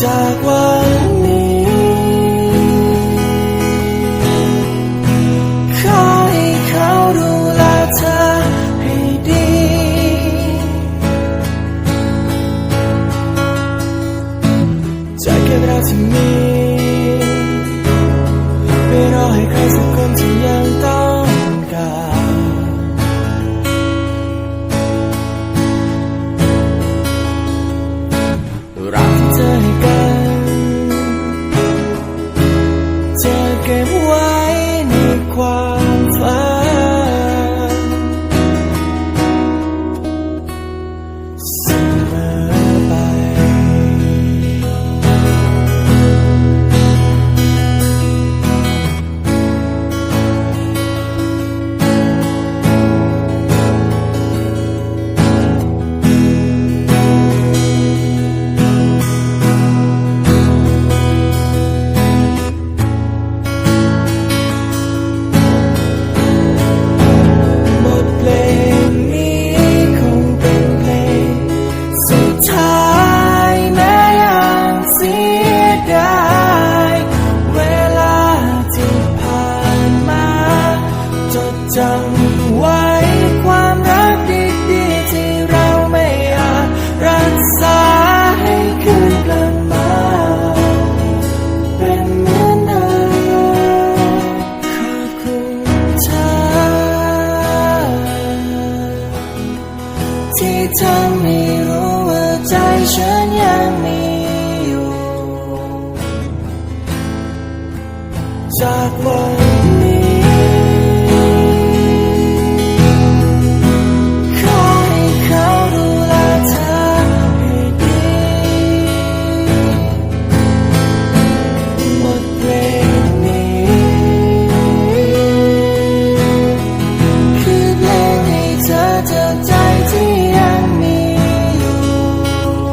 ຈາກວັນນີ້ ຂໍໃຫ້ເຂົາດູແລເທີໃຫ້ດີ ຈະເກັບເລື່ອງທີ່ມີ ໄປລໍໃຫ້ໃຄສັກຄົນທີ່ຍັງຕ້ອງການ ລັກທີ່ເທີໃຫ້ກັນ ຈະເກັບໄວ້ໃນຄວາມຝັນສະເໝີໄປ. ບົດເພງນີ້ຄົງເປັນເພງສຸດທ້າຍ ແມ້ຍັງເສຍດາຍເວລາທີ່ຜ່ານມາ ຈົດຈຳໄວ້ຄວາມລັກດີໆທີ່ເຮົາໄມ່ອາດຮັກສາໃຫ້ຄືນກັບມາເປັນເໝືອນເດີມ. ຂອບຄຸນເທີ ທີ່ທຳໃຫ້ຮູ້ວ່າໃຈເຊີນຍັງມີຢູ່ ຈາກວັນ